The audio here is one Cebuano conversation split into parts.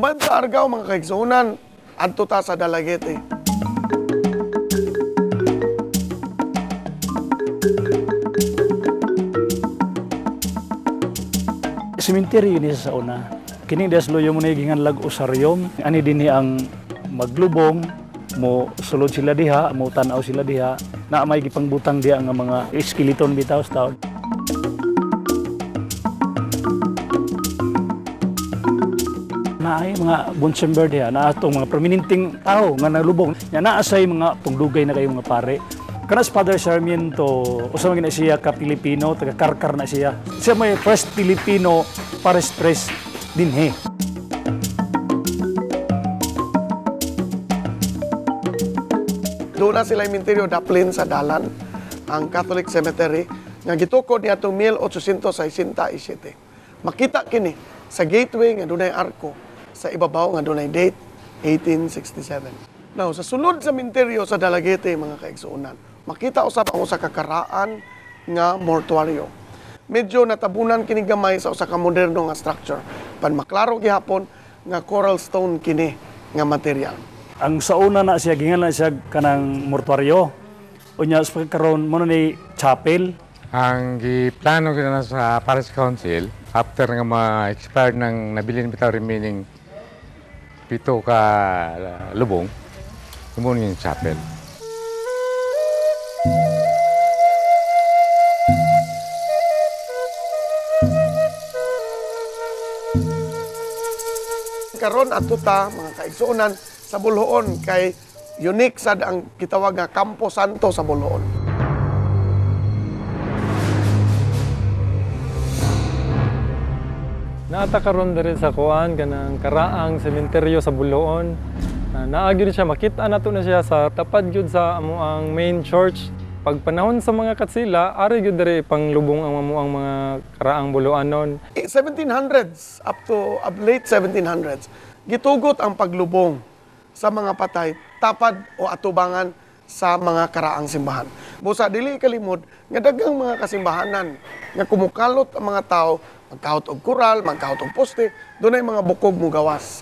Human sa Argao, mga kaigsuonan, adto ta sa Dalaguete. Sementeryo ni sa una. Kining Desloyo mo na ginganlag osarium. Ani dinhi ang maglubong, mo sulod sila diha, mo tan-aw sila diha. Na may gipangbutang diha nga mga skeleton bitaw sa taon. Naay mga Bonsember diha, naa atong mga prominenteng tao nga nalubong. Nya naa say mga tungdugay na kayo mga pare. Kana si Father Sarmiento, usa man gina siya ka Pilipino, taga Karkar na siya. Siya may first Filipino parish priest dinhi. Doon na sila imenteryo daplin sa dalan, ang Catholic Cemetery, nga gitukod niya itong 1867. Makita kini sa gateway nga dunay arko, sa ibabaw nga dunay date 1867. Now, sa sulod sa menteryo sa Dalaguete, mga kaigsuonan, makita usab ang usa ka karaan nga mortuaryo. Medyo natabunan kini gamay sa usa ka moderno nga structure. Pan maklaro gihapon nga coral stone kini nga material. Ang sa una na siya, gingan na siya kanang mortuaryo. Unya sa pagkaroon mo na ni chapel. Ang giplano gina na sa Parish Council, after nga ma-expire ng nabilin bitaw remaining 7 ka lubong, imo yung chapel. Karon adto ta mga kaigsuonan sa Boljoon kay unique sad ang gitawag nga Campo Santo sa Boljoon. Naata karon diri sa kuan kanang karaang sementeryo sa Boljoon. Naa gyud siya, makita nato na siya sa tapad gyud sa amoang main church. Pag panahon sa mga katsila, ari gyud diri panglubong ang amoang mga karaang Boloanon. 1700s up to up late 1700s, gitugot ang paglubong sa mga patay tapad o atubangan sa mga karaang simbahan. Busa dili kalimod nga daghang mga kasimbahanan nga kumukalot ang mga tao, magkahot og kural, magkahot og poste, dunay mga bukog mugawas.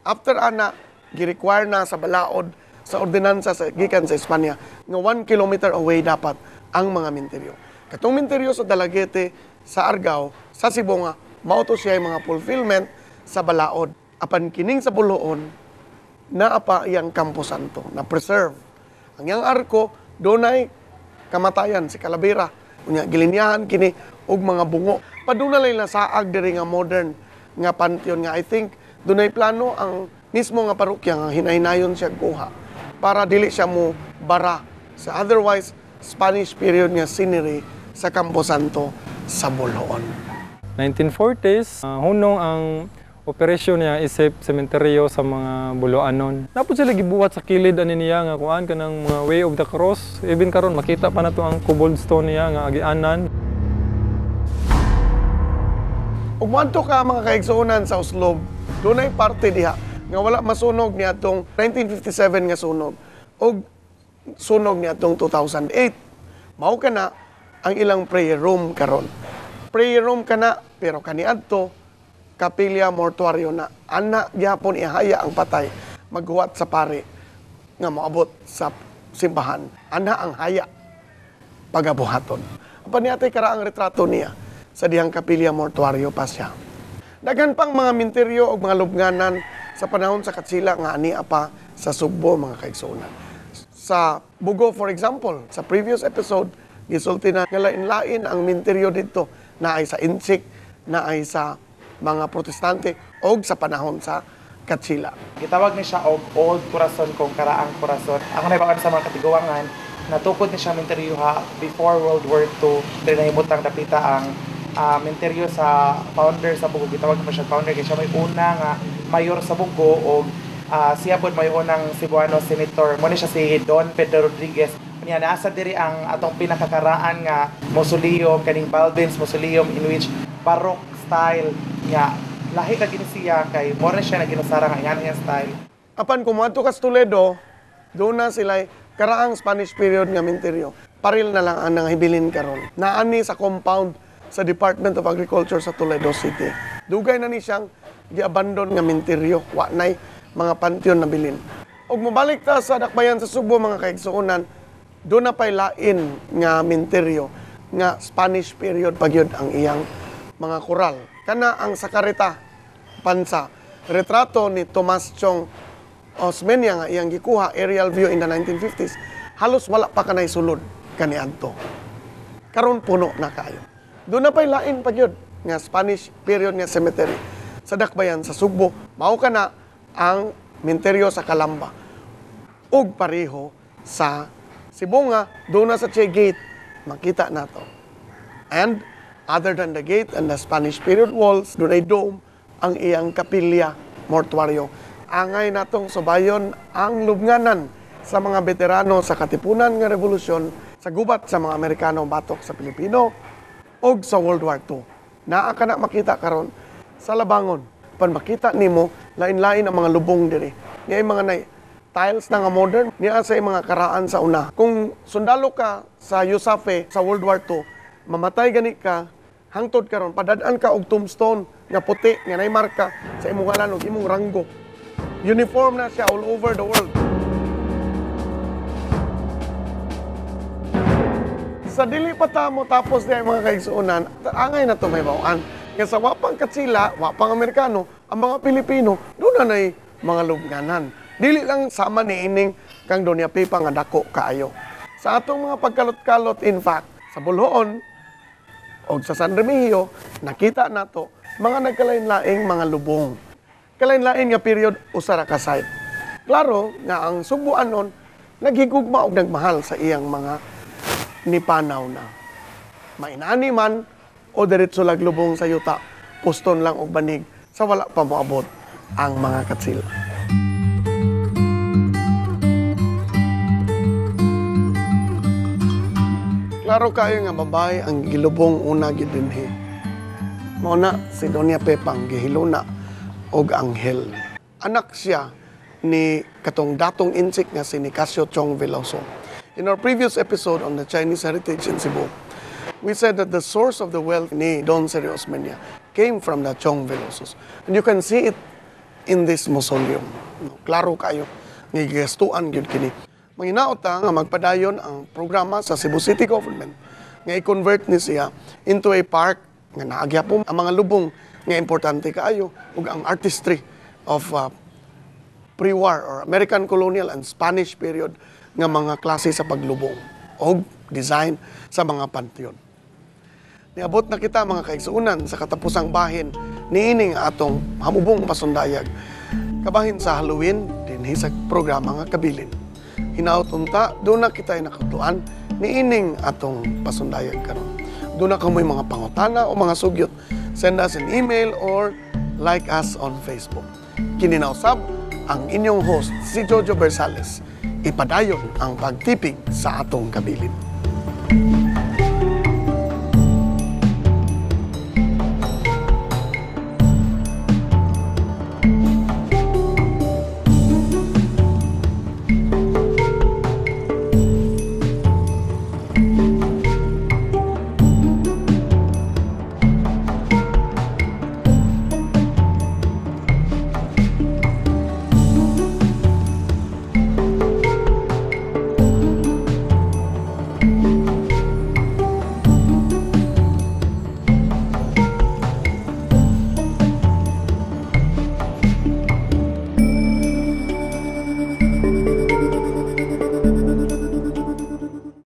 After ana, gi-require na sa balaod sa ordinansa sa gikan sa Espanya nga 1 kilometer away dapat ang mga minteryo. Katong minteryo sa Dalaguete, sa Argao, sa Sibonga, mao to siya mga fulfillment sa balaod. Apan kining sa Boljoon, naa pa iyang Campo Santo na preserve. Ang iyang arko dunay kamatayan si Calavera. Unya gilinyahan kini og mga bungo. Paduna lay nasaag diri nga modern nga pantheon nga I think dunay plano ang mismo nga parokya nga hinay-hinayon siya kuha para dili siya mo bara sa otherwise Spanish period nga scenery sa Campo Santo sa Boljoon. 1940s, hunong ang operasyon niya isip sementeryo sa mga Boloanon. Napod sila gibuhat sa kilid ani niya nga kuan kanang mga Way of the Cross. Even karon makita pa nato ang cobblestone niya nga agianan. Ug moadto ka mga kaigsuonan sa Oslob, dunay parte diha nga wala masunog niadtong 1957 nga sunog ug sunog niadtong 2008. Mao kana ang ilang prayer room karon. Prayer room kana pero kaniadto kapilya mortuaryo na. Ana gyapon ihaya ang patay maghuwat sa pare nga moabot sa simbahan. Ana ang haya pagabuhaton. Apan niya karaang retrato niya sa dihang kapilya mortuaryo pa siya. Daghan pang mga minteryo og mga lubnganan sa panahon sa Katsila nga ani pa sa Sugbo, mga kaigsuonan. Sa Bugo, for example, sa previous episode, gisulti na nga lain-lain ang minteryo didto, naay sa Intsik, naay sa mga Protestante og sa panahon sa Katsila. Gitawag ni siya og Old Corazon kung karaang Corazon. Ako naibawaan sa mga katiguangan, natukod ni siya minteryo ha before World War II. Dili nahimutang dapita ang minteryo sa founder sa Bugo. Gitawag pa siya founder kay siya may una nga mayor sa Bugo og siya pod may unang Cebuano senator. Mo ni siya si Don Pedro Rodriguez. Niya naasa diri ang atong pinakakaraan nga mausoleum, kaning Balbin's Mausoleum, in which Baroque style nga lahi ra gini siya kay mo ra siya naginusara nga ingana niya style. Apan kung moadto ka sa Toledo, doon na sila karaang Spanish period nga minteryo. Paril na lang ang nanghibilin karon. Naani sa compound sa Department of Agriculture sa Toledo City. Dugay na ni siyang Giabandon nga minteryo, wa nay mga pantheon na bilin. Og mobalik ta sa dakbayan sa Sugbo, mga kaigsuonan, doon na pa'y lain nga minteryo nga Spanish period pa gyud ang iyang mga koral. Kana ang Sakarita Pansa, retrato ni Tomas Chong Osmeña nga iyang gikuha, aerial view in the 1950s, halos wala pa kanay sulod kaniadto. Karon puno na kaayo. Doon na pa'y lain pa gyud nga Spanish period nga cemetery sa dakbayan sa Sugbo. Mao kana ang minteryo sa Kalamba. Ug pareho sa Sibonga, doon na sa Che Gate, makita nato. And other than the gate and the Spanish period walls, doon ay dome ang iyang kapilya, mortuaryo. Angay natong subayon ang lubnganan sa mga veterano sa Katipunan nga Revolusyon, sa gubat sa mga Amerikano batok sa Pilipino, ug sa World War II. Naa ka na makita karon sa Labangon. Pan makita nimo lain-lain ang mga lubong diri. Niya mga nay tiles na nga modern, niya sa mga karaan sa una. Kung sundalo ka sa USAFFE sa World War II, mamatay gani ka, hangtod karon padad-an ka og tombstone nga puti nga nay marka sa imong ngalan ug imong ranggo. Uniform na siya all over the world. Sa dili pa ta mo tapos diay, mga kaigsuonan, angay na to may bawaan. Nga sa wapang Katsila, wapang Amerikano, ang mga Pilipino, doon na nay mga lubnganan. Dili lang sama ni ining kang Doña Pepa nga dako kaayo. Sa atong mga pagkalot-kalot, in fact, sa Boljoon o sa San Remigio, nakita nato mga nagkalain-laing mga lubong. Kalain-lain nga period, usa ra ka site. Klaro nga ang Sugbuanon naghigugma og nagmahal sa iyang mga nipanaw na. Mainani man o diretso laglubong sa yuta, puston lang og banig sa wala pa moabot ang mga Katsila. Klaro kayo nga babae ang gilubong una gyud dinhi. Mao na si Doña Pepang gihiluna og anghel. Anak siya ni katong datong insik nga si Nicasio Chong Veloso. In our previous episode on the Chinese heritage in Cebu, we said that the source of the wealth ni Don Sergio Osmeña came from the Chong Velosos. And you can see it in this mausoleum. No, klaro kayo, nga gigastuan gyud kini. Manginaot ta nga magpadayon ang programa sa Cebu City Government nga i-convert ni siya into a park nga naagyapon ang mga lubong nga importante kaayo ug ang artistry of pre-war or American colonial and Spanish period nga mga klase sa paglubong o design sa mga pantheon. Niabot na kita, mga kaigsuonan, sa katapusang bahin niining atong hamubong pasundayag. Kabahin sa Halloween dinhi sa programa nga Kabilin. Hinaot unta doon na kita nakatuan niining atong pasundayag karon. Doon na kamoy mga pangutana o mga sugyot. Send us an email or like us on Facebook. Kini na usab ang inyong host, si Jojo Bersales. Ipadayon ang pagtipig sa atong kabilin.